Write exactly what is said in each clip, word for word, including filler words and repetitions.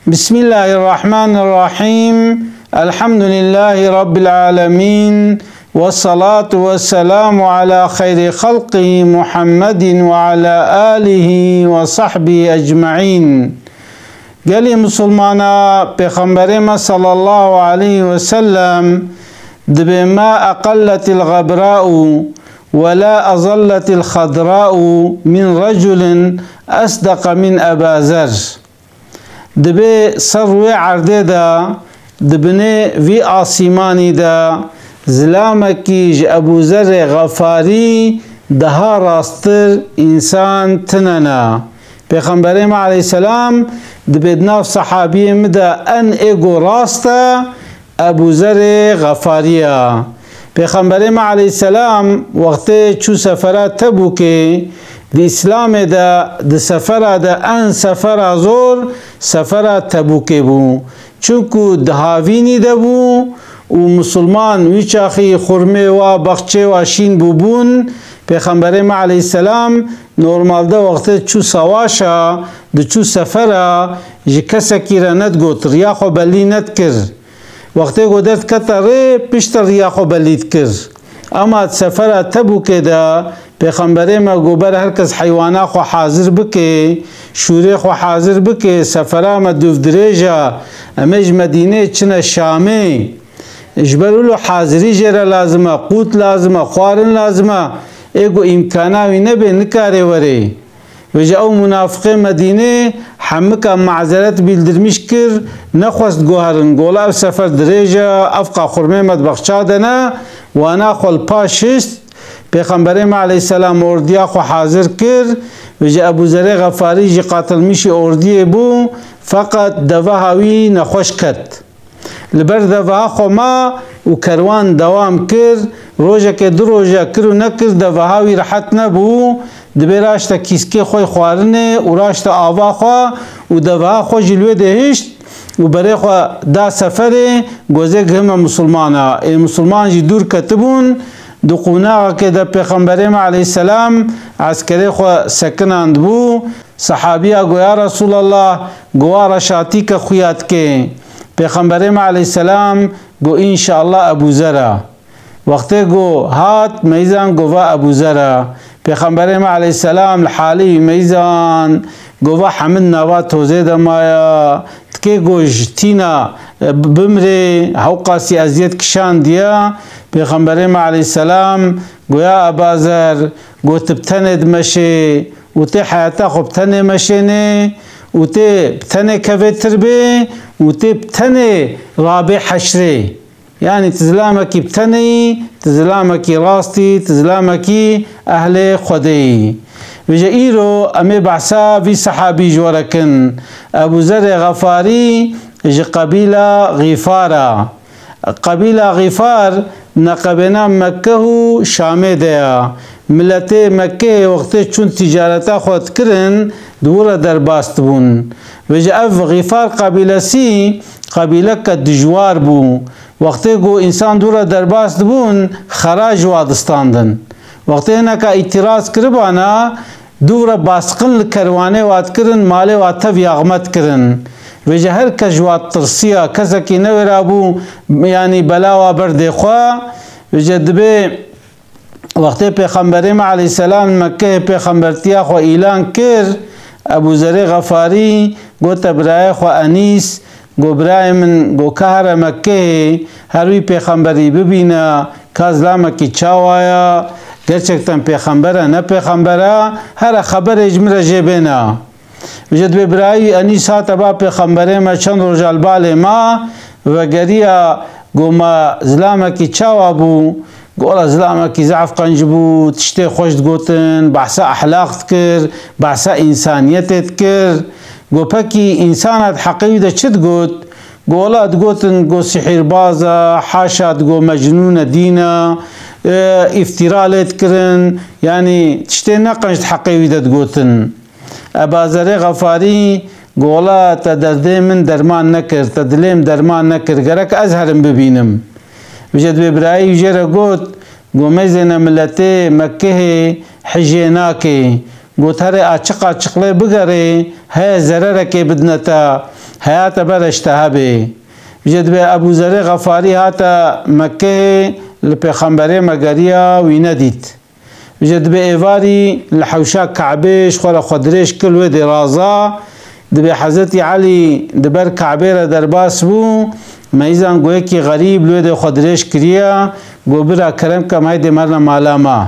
بسم الله الرحمن الرحيم. الحمد لله رب العالمين. والصلاة والسلام على خير خلقه محمد وعلى آله وصحبه أجمعين. Gelî Musulmana, Pêxemberê me sallallahu aleyhi ve sellem dibê: "Ma aqalletil ghabra'u ve la azalletil khadra'u min raculin asdaqa min Eba Zer." Dibê ser rûyê erdê de, di binê vî asîmanî de zilamekî ji Ebû Zerê Xefarî daha rasttir însan tine ne. Pêxemberê me aleyhisselam dibê di nav sehabiyê min de en ê ku rast e, Ebû Zerê Xefarî ye. Pêxemberê me aleyhisselam wextê çû sefera Tebûkê, di Îslamê de di sefera de en sefera zor sefera Tebûkê bû. Çunku di havînî de bû û misilman wî çaxî xurmê wa, baxçê wa şîn bûbûn. Pêxemberê me aleyhisselam normalde wextê çû sewaşa, diçû sefera, ji kesekî re nedigot, riya xwe belî nedikir. Wextê ku derdikete rê, piştre riya xwe belî dikir. Ema di sefera Tebûkê de Pêxemberê me got, ber her kes heywana xwe hazir bike, şûrê xwe hazir bike, sefera me dûvdirêj e, em ê ji Medînê çine Şamê. Ji ber wilo hazirî jê re lazim e, qût lazim e, xwarin lazim e. Ê ku îmkana wî nebe, nikare were. Vêca ew munafiqê Medînê hemika mazeret bildirmiş kir, nexwest guherin. Got, wela ev sefer dirêj e, evqa xurmê me di baxça de ne, wana xwe li paş hişt. Pêxemberê me aleyhisselam ordiya xwe hazir kir. Vêca Ebû Zerê Xefarî jî qatilmişî ordiyê bû, feqet deveha wî nexweş ket. Li ber deveha xwe ma û kerwan dewam kir. Rojekê du roja kir û nekir, deveha wî rehet nebû. Dibê raşte kîskê xwe yê xwarinê û raşte ava xwe û deveha xwe jî li wê de hişt û berê xwe da seferê, got, ez ê gihime misilmana. Ê misilman jî dûr ketibûn. Di qonaxekê de Pêxemberê me aleyhisselam eskerê xwe sekinandibû. Sehabiya got, ya Resûlallah, got, wa reşatî ke xuya dike. Pêxemberê me aleyhisselam got, înşallah Ebû Zer e. Wextê got hat meyzan, got, va Ebû Zer e. Pêxemberê me aleyhisselam li halî wî meyzan, got, va hemid nava tozê de maye. Tikê got ji tîna, e, bimrê, hewqasî eziyet kişandiye. Pêxemberê me aleyhisselam got, ya Eba Zer, got, tu bi tenê dimeşê û tê heyata xwe bi tenê meşênê û tê bi tenê kevê tirbê û tê bi tenê rabê heşrê. Yanî tu zilamekî bi tenê yî, tu zilamekî rast î, tu zilamekî ehlê Xwedê yî. Vêca îro em ê behsa vî sehabî ji we re kin. Ebû Zerê Xefarî ji qebîla Xîfar e. Qebîla Xîfar neqebêna Mekkeh û Şamê de ya. Miletê Mekkehê wextê çûn tîcareta xwe dikirin, di wir re derbas dibûn. Vêca ev Xîfar qebîlesî qebîleke dijwar bû. Wextê ku însan di wir re derbas dibûn, xera ji wa distandin. Wextê hineka îtîraz kiribana, dû re basqin li kerwanê wa dikirin, malê wa tev yaxme dikirin. Vêca her kes ji wa tirsiya, kesekî newêra bû, yanî bela wa berdê xwe. Vêca dibê wextê Pêxemberê me aleyhisselam li Mekkeyê pêxembertiya xwe îlan kir, Ebû Zerê Xefarî gote birayê xwe Enîs, Go birayê min, go ka here Mekkeyê, her wî pêxemberî bibîne, ka zilamekî çawa ye, gerçekten pêxember e, ne pêxember e, here xeberê ji min re jê bêne. Ji dibê birayî Enîs hate ba pêxemberê me çend roja li balê ma, vegeriya go ma zilamekî çawa bû, Go wela zilamekî zehf qenc bû, tiştê xweş digotin, behsa ehlaq dikir, behsa însaniyetê dikir. Go pekî însana di heqê wî de çi digot? Go wela digotin, go sihîrbaz e, haşa digo mecnûn e, dîn e, e, îftîra lê dikirin. Yanî tiştê ne qenc di heqê wî de digotin. Eba Zerê Xefarî go wela te derdê min derman nekir, te dilê min derman nekir, gerek ez herim bibînim. Vêca dibê birayî jê re got, go meyzêne miletê Mekkehê hijê nake. Got herê açiq açiq lê bigerê, heye zererekê bidine te. Heyate bereş te hebê. Ji dibe Ebû Zerê Xefarî hate Mekkehê, li Pêxemberê me geriya, wî nedît. Ji dibe êvarî li hewşa Kabê ji xwe re xwe dirêj kir, li wê dê raza. Dibe Hezretî Elî di ber Kabê re derbas bû, meyzan goyekî xerîb li wê dê xwe dirêj kiriye, got, "Bira, kerem ke, heydê merine mala me."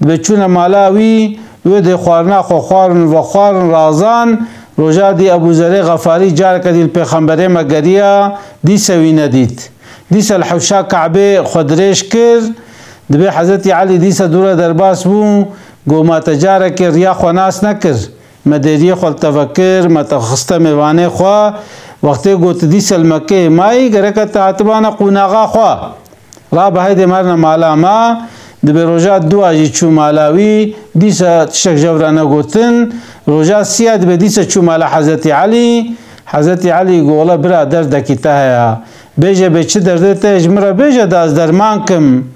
Dibe çûne mala wî, wê dê xwarina xwe xwarin, vexwarin, razan. Roja dî Ebû Zerê Xefarî careke dî li Pêxemberê me geriya, dîse wî nedît. Dîse li hewşa Kabê xwe dirêj kir. Dibe Hezretî Elî dîse dû re derbas bû, got, "Ma te carekê riya xwe nas nekir? Me dêriyê xwe li te vekir, me te xiste mêvanê xwe. Wextê got tu dîse li Mekkeyê mayî, gereke te hatibane qûnaxa xwe." Rabe heydê merine mala me, dibe roja dua jî çû mala wî, dîsa tiştek jev re negotin. Roja siya dibe dîsa çû mala Hezretî Elî. Hezretî Elî got, "Wela bira, derdekî te heye. Bêje bê çi derdê te, ji min re bêje da ez derman kim."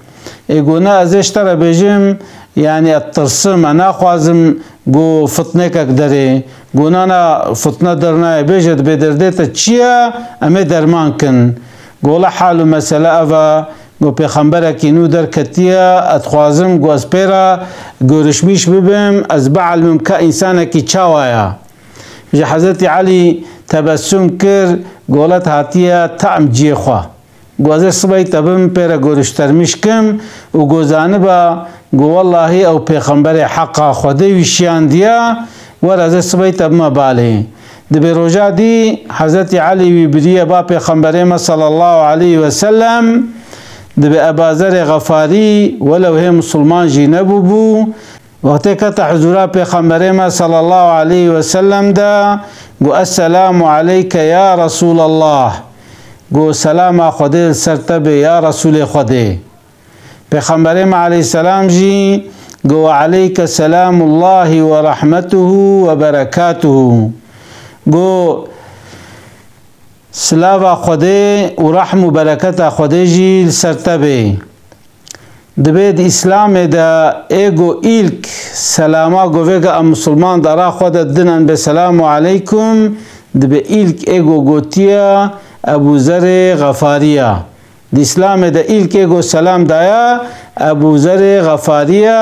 Ê got, "Na, ez ê ji te re bêjim, yanî ez tirsim, ez naxwazim got fitnekek derê." Got, "Na, na, fitne dernayê, bêje dibê derdê te çi ye, em ê derman kin." Got, "Wela hal û mesele ev e." Got, "Pêxemberekî nû derketiye, ez dixwazim got ez pê re gorişmîş bibim, ez bielmim ke însanekî çawa ye." Ji Hezretî Elî tebessum kir, got, "Wela tu hatiye tam cihê xwe." Got, "Ez ê sibehî te bim pê re goriştermîş kim." Û got, "Zaniba, got, wellahî ew pêxemberê heqa Xwedê wî şiyandiye, were ez ê sibehî te bime balê." Dibe roja dî Hezretî Elî wî biriye ba Pêxemberê me sallallahu aleyhi ve sellem. Dibe Eba Zerê Xefarî, welew hê misilman jî nebûbû, wextê kete huzûra Pêxemberê me sallallahu aleyhi ve sellem de, got, "Esselamu aleyke ya Resûlallah." Got, "Selama Xwedê li ser te bê ya Resûlê Xwedê." Pêxemberê me aleyhisselam jî got, "Ve aleyke selamullahi ve rahmetuhu ve berekatuhu." Got, "Silava Xwedê û rehm û bereketa Xwedê jî li ser te bê." Dibe di Îslamê de ê got îlk selama got vê ke em misilman di ara xwe de didin em bê selamu aleykum, dibe îlk ê got gotiye Ebû Zerê Xefarî ye. Di Îslamê de îlk ê got selam daya Ebû Zerê Xefarî ye.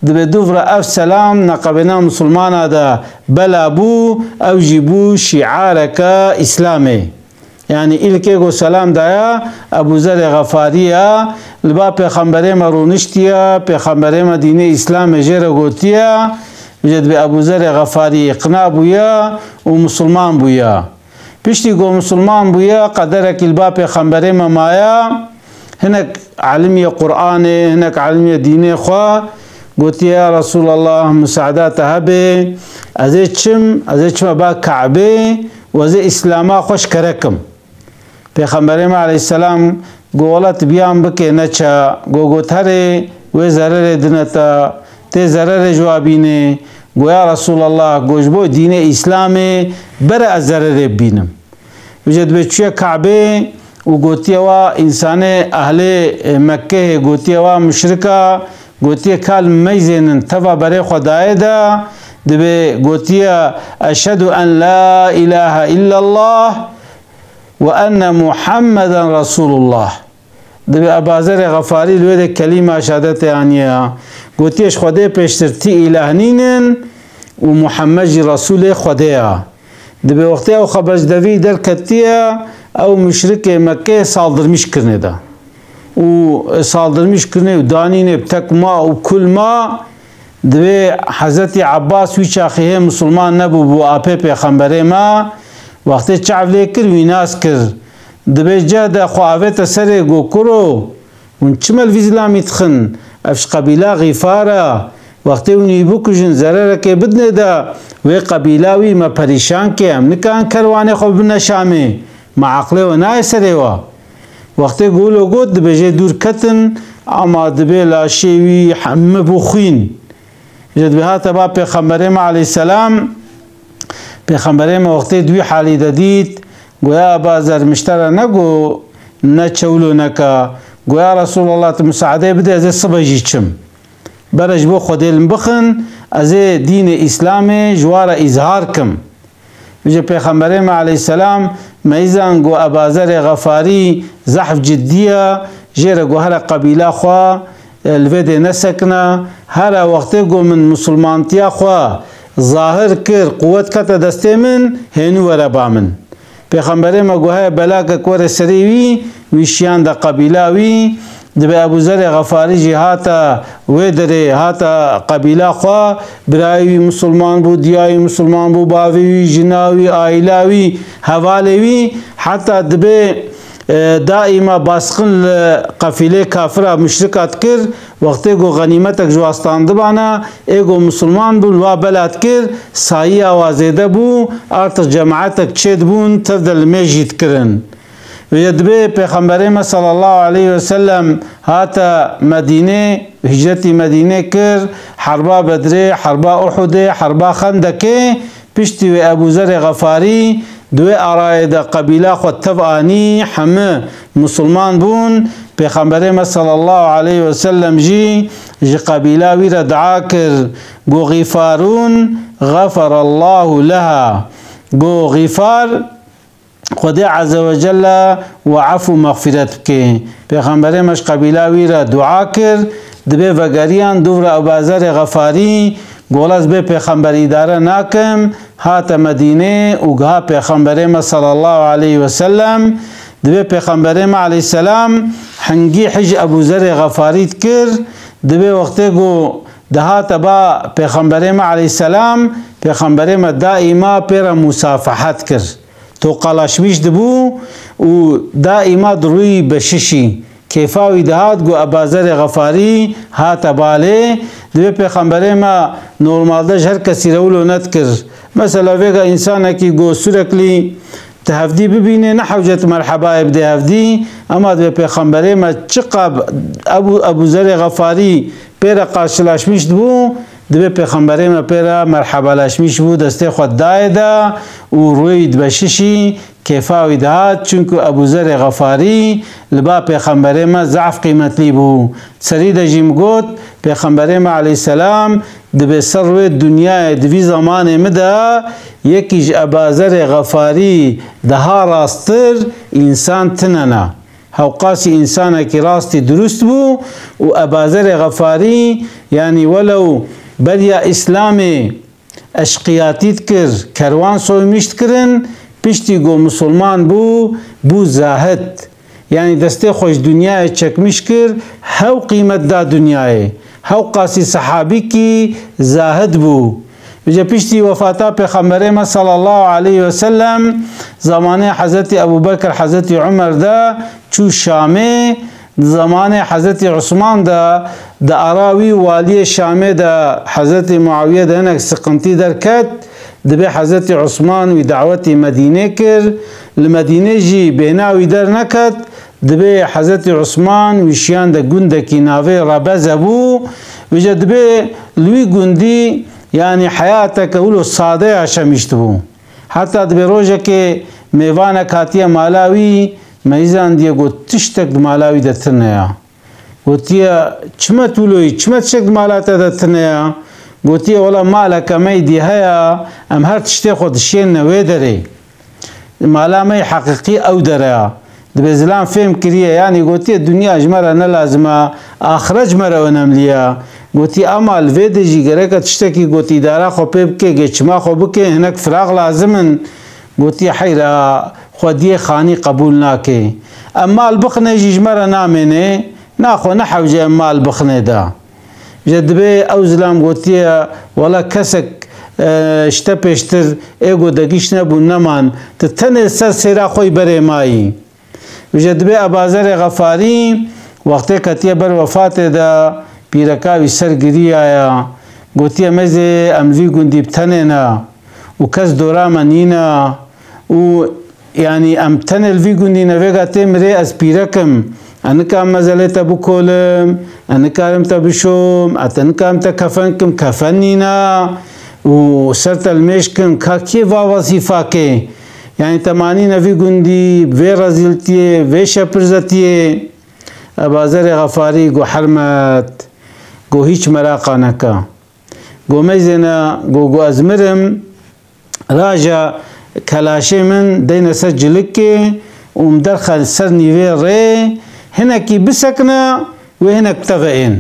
Dibe dûv re ev selam neqebêna misilmana de bela bû, ew jî bû şiareke Îslamê. Yanî îlkê ku selam daya Ebû Zerê Xefarî ya, li ba Pêxemberê me rûniştiye, Pêxemberê me dînê Îslamê jê re gotiye, jê dibê Ebû Zerê Xefarî îqna bûye û misilman bûye. Piştî ku misilman bûye, qederekî li ba Pêxemberê me maye, hinek elimiyê Qur'anê, hinek elimiyê dînê xwe gotiye, "Ya Resûlallah, misaada te hebe, ez ê çim, ez ê çime ba Kabê û ez ê Îslama xwe ji kere kim." Pêxemberê me aleyhisselam got, "Wela tu biyan bike, neçe." Got, got, "Herê wê zererê dine te, tê zererê ji wa bînê." Got, "Ya Resûlallah, got, ji bo dînê Îslamê bere ez zererê bibînim." Vêce dibê çûye Kabê û gotiye wa însanê ehlê, e, Mekkehê, gotiye wa muşrika, gotiye, "Ka li meyzênin teva berê xwe dayê de." Dibê gotiye, "Eşhedû en la ilahe illallah ve enne Muhammeden Resulullah." Dibê Ebazerê Xefarî li wê de kelîma şehadetê aniye ya. Gotiye, "Ji Xwedê pêştir tî îlah nînin û Muhammed jî Resûlê Xwedê ya." Dibê wextê ew xeber ji devî derketiye, ew muşrikê Mekkeyê saldırmîş kirine de. Û saldırmîş kirine û danîne bi tekma û kulma. Dibê Hezretî Abbas wî çaxê hê misilman nebûbû, apê pêxemberê me. Wextê çav lê kir, wî nas kir. Dibê ceh de xwe avête serê, got, "Kuro, hûn çima li vî zilamî dixin? Ev ji qebîla Xîfar e. Wextê hûn wî bikujin, zererekê bidinê de, wê qebîla wî me perîşan kê, em nikarin kerwanê xwe bibine Şamê. Me eqlê we nayê serê we." Wextê ku wilo got, dibê jê dûr ketin, ama dibê laşê wî hemî bû xwîn. Ji dibê hate ba Pêxemberê me aleyhisselam, Pêxemberê me wextê di wî halî de dît, goya, "Eba Zer, min ji te re negot ne çewlo neke." Goya, "Resûlallah, tu misaadê bide, ez ê sibe jî çim. Bere ji bo Xwedê li min bixin, ez ê dînê Îslamê ji wa re îzhar kim." Ji Pêxemberê me aleyhisselam meyzan got Ebazerê Xefarî zehf ciddiya, jê re got here qebîla xwe, e, li vê dê nesekina, here wextê got min musulmantiya xwe zahir kir, quwet kete destê min, hênû were ba min. Pêxemberê me got heye belakek were serê wî, wî şiyande qebîla wî, Dibe Ebû Zerê Xefarî jî hate wê derê, hate qebîla xwe, birayê wî misilman bû, diyayê wî misilman bû, bavê wî, jina wî, aîla wî, hevalê wî, heta dibe, e, daîma basqin li qefîlê kafira muşrika dikir, wextê ku xenîmetek ji wa standibana, ê ku misilman bûn, wa bela dikir, sayiya wa zêde bû, artix cemaetek çêdibûn, tev de limêj jî dikirin. Vêya dibê Pêxemberê me sallallahu aleyhi ve sellem hate Medînê, hicretî Medînê kir, herba Bedrê, herba Uhudê, herba Xendekê, piştî wê Ebû Zerê Xefarî di wê arayê de qebîla xwe tev anî, hemî misilman bûn. Pêxemberê me sallallahu aleyhi ve sellem jî ji qebîla wî re dua kir, got, Xifarûn, xeferallahu leha. Got, Xifar, Xwedê Azze ve Celle we efû mexfîret bike. Pêxemberê me ji qebîla wî re dua kir, dibê vegeriyan dûv re Ebazerê Xefarî, gola ez bê pêxember îdare nakim, hate Medînê û giha pêxemberê me sallallahu aleyhi ve sellem, dibê pêxemberê me aleyhisselam hingî hij Ebû Zerê Xefarî dikir, dibê wextê ku dihate ba pêxemberê me aleyhisselam, pêxemberê me daîma pê re musafahat kir. Tokalaşmîş dibû û daîma di rûyî beşişî. Kêfa wî dihat, got, Ebazerê Xefarî hate balê, divê pêxemberê me normalde ji her kesî re wilo nedikir. Mesela vêga însanekî got, sûreklî tu hevdî bibînê, ne hewce tu merhebayê bidê hevdî, ema divê pêxemberê me çiqa Ebû, Ebû Zerê Xefarî pê re qarşılaşmîş dibû, divê pêxemberê me pê re merhebalaşmîş bû, destê xwe dayê de û rûyê wî dibeşişî, kêfa wî dihat, çunku Ebû Zerê Xefarî li ba pêxemberê me zehf qîmetlî bû. Serî de jî min got, pêxemberê me aleyhisselam dibê ser rûyê dinyayê di vî zemanê min de yekî ji Ebazerê Xefarî daha rasttir însan tine ne. Hewqasî însanekî rastî durust bû û Ebazerê Xefarî, yanî welew beriya Îslamê eşqiyatî dikir, kerwan soymîş dikirin, piştî ku misilman bû, bû zahid. Yanî destê xwe ji dinyayê çekmîş kir, hew qîmet da dinyayê. Hewqasî sehabîkî zahid bû. Vêca piştî wefata Pêxemberê me sallallahu aleyhi ve sellem, zemanê Hezretî Ebu Bekir, Hezretî Umer de çû Şamê, di zemanê Hezretî Usman de, di ara wî waliyê Şamê de Hezretî Muawiye de hinek siqintî derket, dibê Hezretî Usman wî dawetî Medînê kir, li Medînê jî bêhna wî derneket, Dibê Hezretî Usman wî şiyande gundekî navê Rebeze bû, vêca dibê li wî gundî, yanî heyateke wilo sade yaşamîş dibû. Heta dibê rojekê mêvanek hatiye mala wî, meyzandiye got, tiştek di mala wî de tune ya. Gotiye, çima tu wilo yî, çima tiştek di mala te de tune ya? Gotiye, wela maleke me yî dî heya, em her tiştê xwe dişênine wê derê. Mala me yê heqîqî ew dere ya. Dibê zilam fêm kiriye, yanî gotiye, dinya ji me re ne lazim e, axiret ji me re önemlî ye. Gotiye, ema li vê de jî gereke tiştekî got îdara xwe pê bike, geçima xwe bike, hinek firaq lazim in. Gotiye, heyra, xwediyê xanî qebûl nake. Em mal bixine jî ji me re namêne, naxwe ne hewce em mal bixine da. Ji dibê ew zilam gotiye, wela kesek, e, ji te pêştir ê ku degîş nebûn neman, tu tenê ser sêra xwe yî berê mayî. Ji dibê Ebazerê Xefarî wextê ketiye ber wefatê de pîreka wî ser giriyaye. Gotiye, meyzê em li vî gundî bi tenê ne û kes dora me nîne û Yanî em tenê li vî gundî ne, vêga tê mirê ez pîrek im. Ez nikarim mezelê te bikolim, ez nikarim te bişom, ez te nikarim te kefen kim, kefen nîna û ser te limêj kim. Ka kê va wezîfa kê? Yanî te manîne vî gundî, vê rezîltiyê, vê şepirzetiyê. Ebazerê Xefarî got, hermet, got, hîç meraqa neke. Got, meyzêne, got, got, ez mirim, raja kelaşê min deyne ser cilikê û min derxe ser nîvê rê, hinekî bisekine wê hinek teve ên.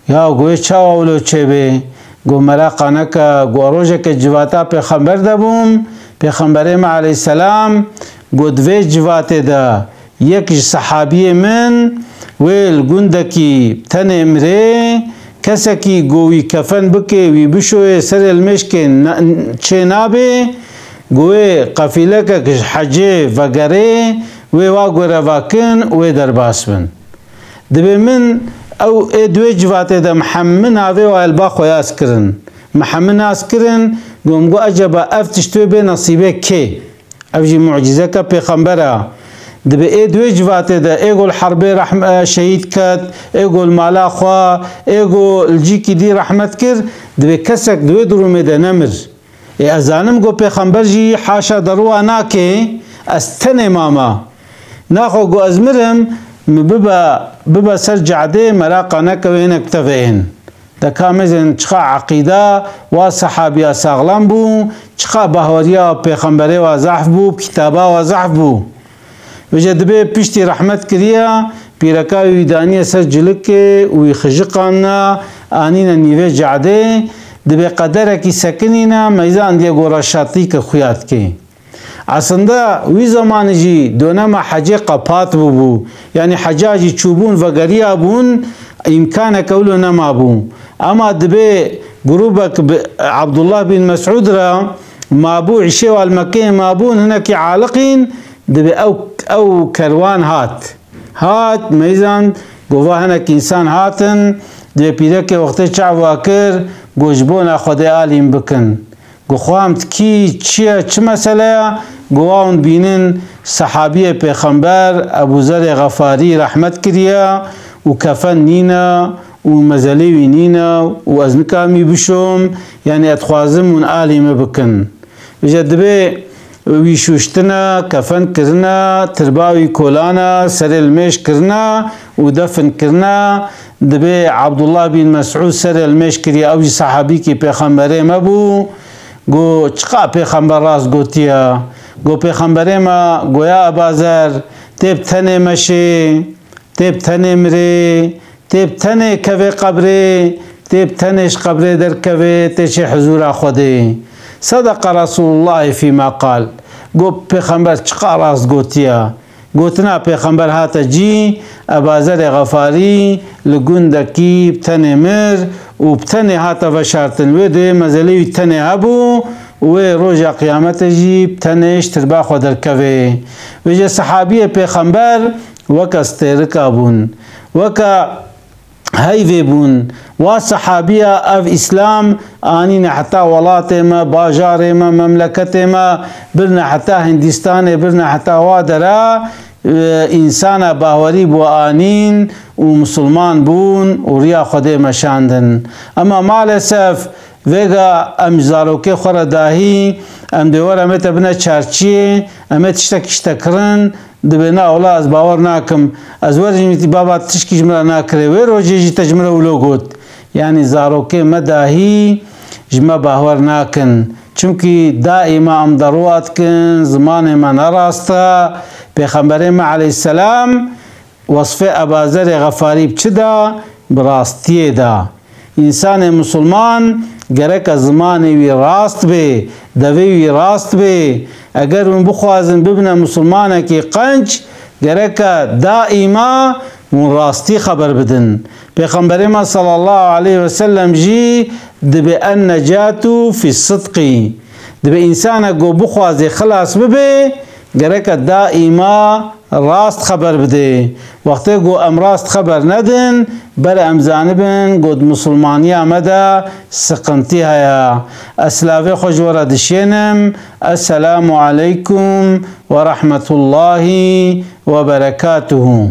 Ya go wê çawa wilo çêbê? Go meraqa neke, go rojeke civata pêxember de bûm, pêxemberê me aleyhisselam go di vê civatê de yek ji sehabiyê min wê li gundekî tenê mirê, kesekî go wî kefen bike, wî bişoye serê li mêşkê na-, çê nabe, go wê qefîlekek ji hecê vegerê, wê wa gore vakin, wê derbas bin. Dibê min ew ê di wê civatê de mihem-, min navê wa elba xwe yaz kirin. Mihem-, min nas kirin, go min got, eceba ev tişt wê bê nesîbê kê? Ev jî mucîzeke pêxember e. Dibê ê di wê civatê de ê go li herbê rehm-, e, şehîd ket, ê go li mala xwe, ê go li cîkî dî rehmet kir, dibê kesek di wê durumê de nemir. Ê ez zanim go pêxember jî haşa derûwa nake, ez tenê mama. Naxwe go ez mirim, min bibe, bibe ser cadê, meraqa neke wê hinek teve ên. De ka mêzin çiqa eqîda wa sehabiya saxlam bû, çiqa bahweriya pêxemberê wa zehf bû, kitaba wa zehf bû. Vêce dibê piştî rehmet kiriye, pîreka wî daniye ser cilikê û wî xijiqanine, anîne nîvê cadê, dibê qederekî sekinîne, meyzan diye go reşatîke xuya dikê. Aslında wî zemanî jî donema hecê qepat bûbû. Yanî heca jî çûbûn, vegeriyabûn, îmkaneke wilo nemabû. Ema dibê grûbek bi Abdullah bin Mesûd re mabû, îşê wa li Mekkeyê mabûn, hinekî aliqîn, dibê ew, ew kerwan hat. Hat, meyzand, go va hinek însan hatin, dibê pîrekê wextê çav wa kir, go ji bona Xwedê alî min bikin. Go xwam, ti kî, çi ye, çi mesele ye? Go wa hûn bînin, sehabiyê pêxember, Ebû Zerê Xefarî rehmet kiriye û kefen nîne û mezelê wî nîne û ez nikarim wî bişom, yanî ez dixwazim hûn alî min bikin. Vêce dibê wî şûştine, kefen kirine, tirba wî kolane, serê li mêj kirine û defin kirine. Dibê Abdullah bin Mesûd serê li mêj kiriye, ew jî sehabîkî pêxemberê me bû. Go, çiqa pêxember rast gotiye? Go, pêxemberê me goya, Eba Zer, tê bi tenê meşê, tê bi tenê mirê, tê bi tenê kevê qebrê, tê bi tenê ji qebrê derkevê, tê çê hizûra Xwedê. Sedeqe Resûlullahî fîma qal. Go, pêxember çiqa rast gotiye. Gotina pêxember hate cî, Eba Zerê Xefarî li gundekî bi tenê mir û bi tenê hate veşartin. Wê duyê mezelê wî tenê hebû û wê roja qiyametê jî bi tenê ji tirba xwe derkevê. Vêce sehabiyê pêxember weke stêrika bûn. Weke heyvê bûn. Wa sehabiya ev Îslam anîne heta welatê me, bajarê me, memleketê me, birine heta Hindîstanê, birine heta wa dera, e, însana bawerî bû anîn û misilman bûn û riya Xwedê meşandin. Ema malesef vêga em ji zarokê xwe re dahî, em dê were em ê te bine çarçiyê, em ê tiştekî ji te kirin, Dibê, na wela ez bawer nakim. Ez werim jî, baba tişkî ji min re nakirê. Wê rojê jî te ji min re wilo got. Yanî zarokê me dahî ji me bawer nakin. Çimkî daîma em derûa dikin, zimanê me ne rast e. Pêxemberê me aleyhisselam wesfê Eba Zerê Xefarî bi çi da? Bi rastiyê da. Însanê misilman gereke zimanê wî rast bê, devê wî rast bê. Eger hûn bixwazin bibine misilmanekî qenc, gereke daîma hûn rastî xeber bidin. Pêxemberê me sallallahu aleyhi ve sellem jî dibê en necatu fî sidqî. Dibê însanek ku bixwazê xilas bibe, gereke daîma rast xeber bidê. Wextê ku em rast xeber nedin, bere em zanibin ku di misilmaniya me de siqintî heye. Ez silavê xwe ji we re dişênim. Esselamu aleykum ve rahmetullahi ve berekatuhu.